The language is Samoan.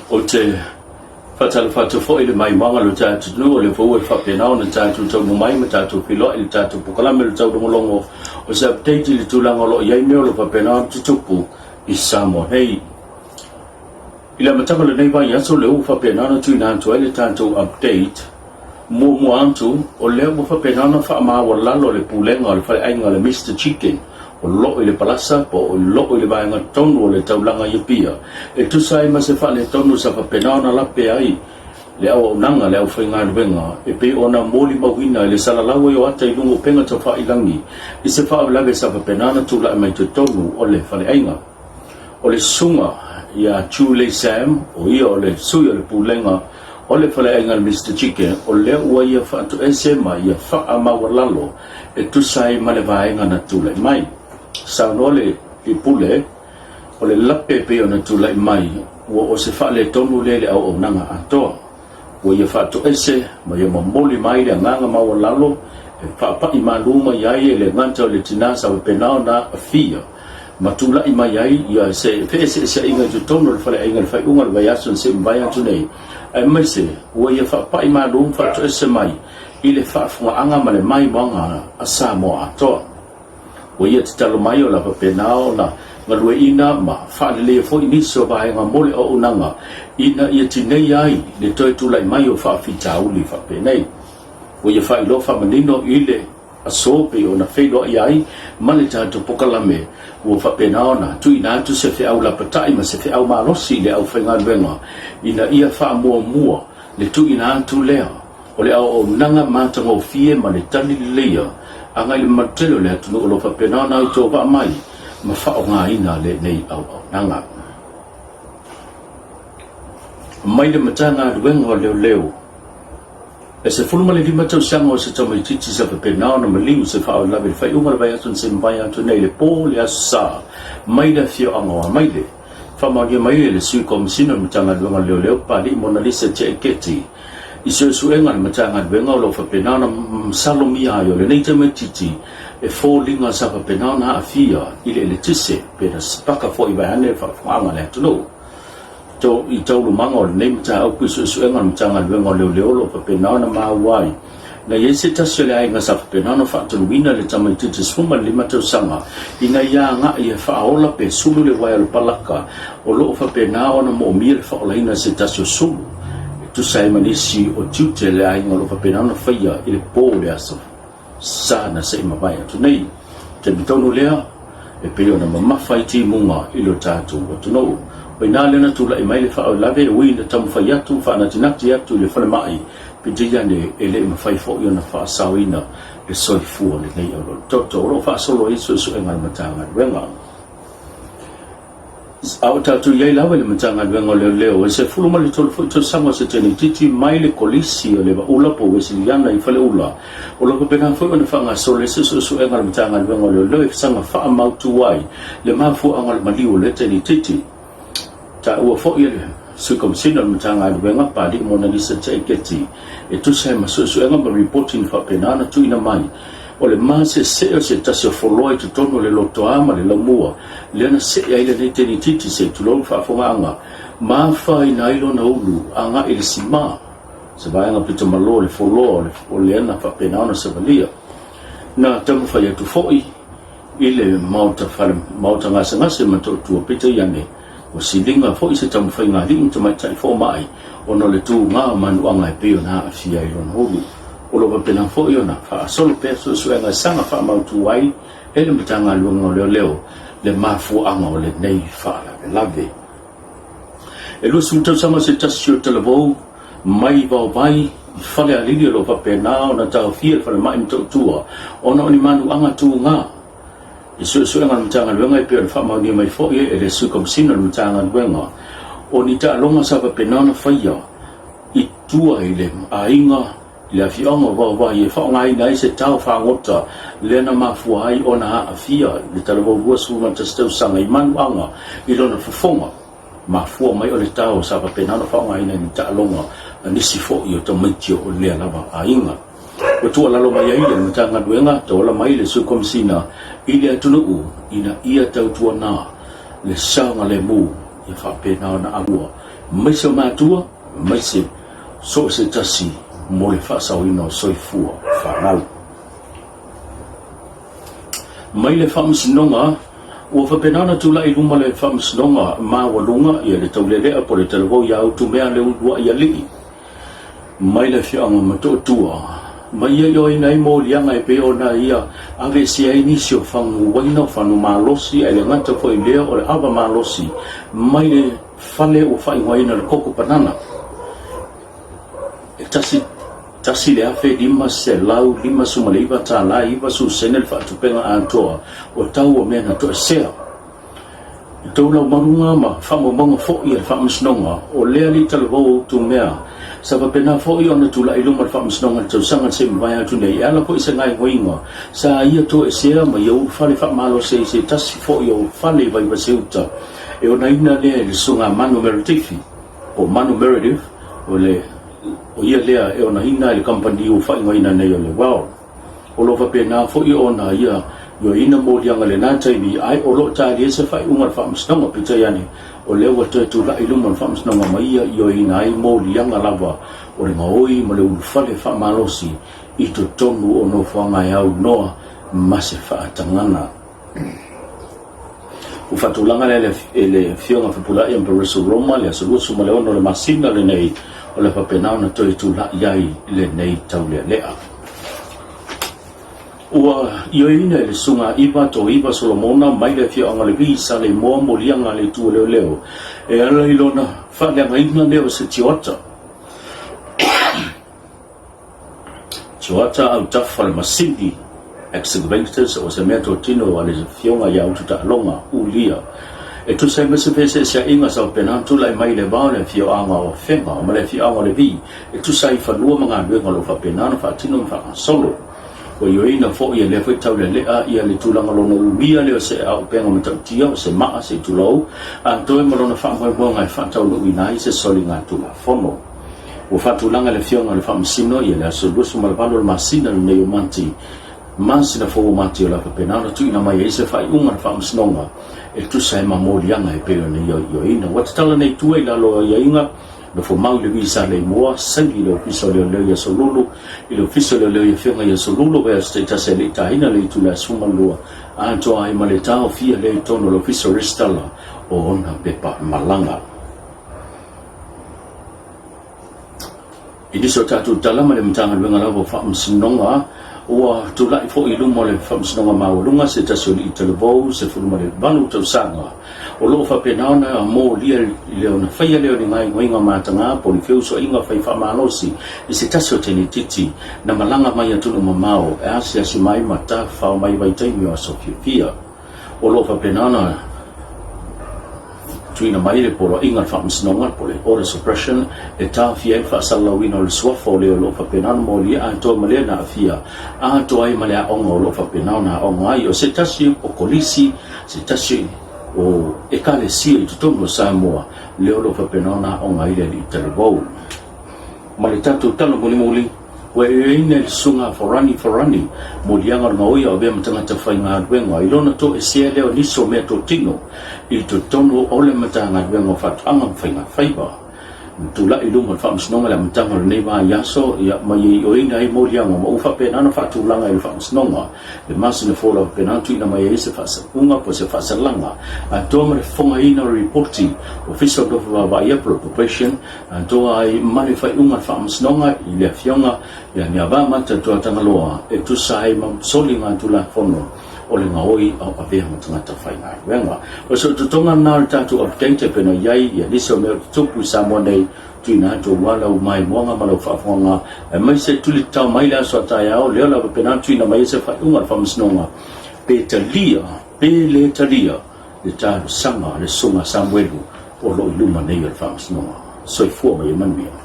Ou te faatalofa atu foi i le maimoaga o lo tatou atunuu, o lea foi ua faapena ona tatou taunuu mai ma tatou feiloai i le tatou polokalame o le taulogologo o se update i le tulaga o lo o i ai mea o lo o faapena ona tutupu i Samoa nei. I le amataga o lenei vaiaso, lea ua faapena ona tuuina atu ai le tatou update muamua atu, o lea ua faapena ona faamaualalo le pulega o le faleaiga o le Mister Chicken o lo o i le Palasa po o lo o i le vaega tonu o le taulaga i Apia e tusa ai ma se faaletonu sa faapena ona lape ai le auaunaga a le aufaigaluega e pei ona molimauina i le salalau ai o ata i luga o upega taufailagi i se faalavelave sa faapena ona tulai mai totonu o le faleaiga. O le susuga ia Chu Lei Sam, o ia o le sui o le pulega o le faleaiga a le Mister Chicken, o lea ua ia faatoese ma ia faamaualalo e tusa ai ma le vaega na tulai mai. Saunoa le Pule, o le lape e pei ona tulai mai, ua o se faaletonu lea i le auaunaga atoa. Ua ia faatoese ma ia momoli mai le agaga maualalo e faapai malu mai ai e le gata o le tina sa faapena ona aafia ma tulai mai ai ia se feeseeseaiga i totonu o le faleaiga i le faaiuga o le vaiaso na se'i mavae atu nei, aemaise ua ia faapai malu ma faatoese mai i le faafogaaga ma le maimoaga a Samoa atoa. Ua ia tatalo mai o le a faapena ona galueaiina ma faaleleia foi nisi o vaega mo le auaunaga ina ia tineia ai le toe tulai mai o faafitauli faapenei. Ua ia faailoa faamanino i le aso pei ona feiloai ai ma le tatou pokalame ua faapena ona tuuina atu se feau lapatai ma se feau malosi i le aufaigaluega ina ia faamuamua le tuuina atu lea o le auaunaga matagofie ma le tali leleia agai i le mamalu tele o le atunuu o lo o faapena ona autovaa mai ma faaaogaina lenei auaunaga. Mai le Matagaluega o Leoleo, E 15 tausaga o se tamaitiiti sa faapena ona maliu se faalavelave i le faaiuga o le vaiaso na semavae atu nei i le po le Aso Sa mai le afioaga o Amaile. Faamaonia mai e le Sui Komesina o le Matagaluega o Leoleo Papalii Monalisa Tiaiketi i suesuega a le Matagaluega o lo o faapena ona masalomia ai o lenei tamaitiiti e foliga sa faapena ona aafia i le eletise pe na sipaka foi vaeane le faafofogaaga a le atunuu. I taualumaga o lenei mataupu i suesuega a le Matagaluega o Leoleo o lo o faapena ona maua ai na i ai se tasi o le aiga sa faapena ona faatonuina le tamaitiiti 15 tausaga ina ia agai e faaola pe sulu le uaea o le palaka o lo o faapena ona moomia le faaolaina e se tasi o sulu e tusa ai ma nisi o tiute a le aiga o lo o faapena ona faia i le po o le aso Sa na se i mavae atu nei. Taimi tonu lea e pei ona mamafa ai timuga i lo tatou atunuu. O i ina lea na tulai mai le faalavelave e ui ina taumafai atu ma faanatinati atu i le falemai, peitai ane e le i mafai foi ona faasaoina le soifua o lenei aulototo o lo o faasolo ai suesuega a le Matagaluega. A o tatou i ai lava i le Matagaluega o Leoleo, e 13 foi tausaga o se teneititi mai le Kolisi o Levaula po o Uesiliana i Faleula. O lo o faapena foi ona faagasolo ai se suesuega a le Matagaluega o Leoleo e saga faamautu ai le mafuaaga o le maliu o lea teneititi. Taua foi e le Sui Komesina o le Matagaluega, Papalii Monalisa Tiaiketi, e tusa ai ma suesuega ma ripoti na faapena ona tuuina mai, o le masesee o se tasi o foloa i totonu o le lotoa ma le laumua lea na see ai lenei tenititi se i tulou le faafogaaga ma afaina ai lona ulu agai i le sima, se vaega pito malo o le foloa o lea na faapena ona savalia. Na taumafai atu foi i le maota fale maota gasegase ma Motootua, peitai ane ua siliga foi se taumafaiga a alii ma tamaitai fomai ona o le tuga o manuaga e pei ona aafia ai lona ulu. O lo o faapena foi ona faasolo pea suesuega e saga faamautu ai e le Matagaluega o Leoleo le mafuaaga o lenei faalavelave. E 20 tausaga se tasi o talavou mai Vaovai i Falealili o lo o faapena ona taofia le falemai Motootua ona o ni manuaga tuga. I suesuega a le Matagaluega e pei ona faamaonia mai foi e le Sui Komesina o le Matagaluega, o ni taaloga sa faapena ona faia i tua i le aiga i le afioaga o Vaovai e faaaogaina ai se tao fagota lea na mafua ai ona aafia le talavou 21 tausaga i manuaga i lona fofoga. Mafua mai o le tao sa faapena ona faaaogaina i ni taaloga a nisi foi o tamaiti o lea lava aiga. Ua tuualalo mai ai le Matagaluega tauala mai le Sui Komesina i le atunuu ina ia tautuana le saogalemu. Ia faapena ona aua maise o matua, maise so o se tasi mo le faasaoina o soifua o fanau. Mai le Faamasinoga, ua faapena ona tulai i luma le Faamasinoga Maualuga ia le Taulealea po o le Talavou ia Utumea le Uluai Alii mai le afioaga o Motootua, ma ia ioeina ai moliaga e pei ona ia aveesea ai nisi o fagu uaina, o fanu malosi, ae le gata foi i lea o le ava malosi mai le fale ua faaigoaina o le Koko Panana. E $1,559 tala 90 sene le faatupega atoa o tau o mea na toesea. I tou laumaluga ma faamaumauga foi a le Faamasinoga, o lea alii talavou o Utumea, sa faapena foi ona tulai i luma le Faamasinoga i le tausaga na se i mavae atu nei, e ala foi i se gaoioiga sa ia toesea ma ia ulufale faamalosi ai i se tasi foi o fale i Vaivase-uta e onaina lea e le Susuga Manu Meretifi, po o Manu Meredith, o le o ia lea e onaina e le kamupani ua faaigoaina nei o le Well. O lo o faapena foi ona ia ioeina moliaga i lena taimi, ae o lo o talia se faaiuga a le Faamasinoga. Peitai ane, o lea ua toe tulai i luma o le Faamasinoga ma ia ioeina ai moliaga lava o le gaoi ma le ulufale faamalosi i totonu o nofoaga e aunoa ma se faatagaga. Ua faatulaga lea e le Afioga Fepuleai Emperess o Roma i le aso 26 o le masina lenei, o le a faapena ona toe tulai ai lenei taulealea. Ua ioeina e le Susuga Iva Toiva Solomona mai le afioaga o Levi i Saleimoa moliaga a le Itu o Leoleo e ala i lona faaleagaina lea o se tioata. Tioata autafa le masini excavators o se mea totino a le Afioga ia Ututaaloga Ulia e tusa ai ma se feeseeseaiga sa faapena ona tulai mai i le va o le afioaga o Afega ma le afioaga o Levi e tusa ai i fanua ma galuega o lo o faapena ona faatino ma faagasolo. Ua ioeina foi e lea foi taulealea ia le tulaga lona umia lea o se auupega matautia, o se maa, se itulou, atoe ma lona faamoemoega e faataunuuina ai se soligatulafono. Ua faatulaga e le Afioga i le Faamasino ia le aso 28 o le masina lenei o Mati, masina fou o Mati o le a faapena ona tuuina mai ai se faaiuga a le Faamasinoga e tusa ai ma moliaga e pei ona ioioina. Ua tatala nei tua i lalo o aiaiga Nofo mau i le Visa Leimoa, saini i le Ofisa o Leoleo i Aso Lulu, i le Ofisa o Leoleo i Afioga i Aso Lulu, vaiaso taitasi e le i taina le itula e 12, atoa ai ma le taofia lea i totonu o le Ofisa o Resitala o ona pepa malaga. I nisi o tatou tala ma le Matagaluega lava o Faamasinoga, ua tulai foi i luma o le Faamasinoga Maualuga se tasi o alii talavou 18 tausaga o lo o faapena ona molia i le ona faia lea o ni gaoioiga mataga po o ni feusuaiga fai faamalosi i se tasi o tenetiti na malaga mai atunuu mamao e asiasi mai ma tafafao mai vaitaimi o aso fiafia. O lo o faapena ona tuuina mai le poloaiga a le Faamasinoga po o le Order Suppression e taofia ai le faasalalauina o le suafa o le o lo o faapena ona molia atoa ma lea na aafia atoa ai ma le aoga o lo o faapena ona aoga ai. O se tasi o kolisi, se tasi o Ekalesia i totonu o Samoa lea o lo o faapena ona aoga ai le alii talavou. Ma le tatou tala mulimuli, ua ioeina e le Susuga a Farani Farani moliaga o le gaoi o avea ma tagata faigaluega i lona toesea lea o nisi o meatotino i totonu o le Matagaluega o Faatoaga ma Faigafaiva. Na tulai i luma o le Faamasinoga i le amataga o lenei vaiaso, ia, ma ia ioeina ai moliaga ma ua faapena ona faatulaga e le Faamasinoga le masina fou lava faapena ona tuuina mai ai se faasauga po o se faasalaga atoa ma le fofogaina o le lipoti Ofisa o le Nofo Vaavaaia po o le Probation atoa ai ma le faaiuga a le Faamasinoga i le Afioga ia Niavamata Tuatagaloa e tusa ai ma soligatulafono o le gaoi a o avea ma tagata faigaluega. O se ototoga lena o le tatou update e pei ona i ai ia nisi o mea o tutupu i Samoa nei, tuuina atu aua lau maimoaga ma lau faafofoga aemaise tulitao mai le aso a taeao lea o le a faapena ona tuuina mai ai se faaiuga a le Faamasinoga pe talia pe le talia le talosaga a le Susuga Samuelu o lo o i luma nei o le Faamasinoga. Soifua ma ia manuia.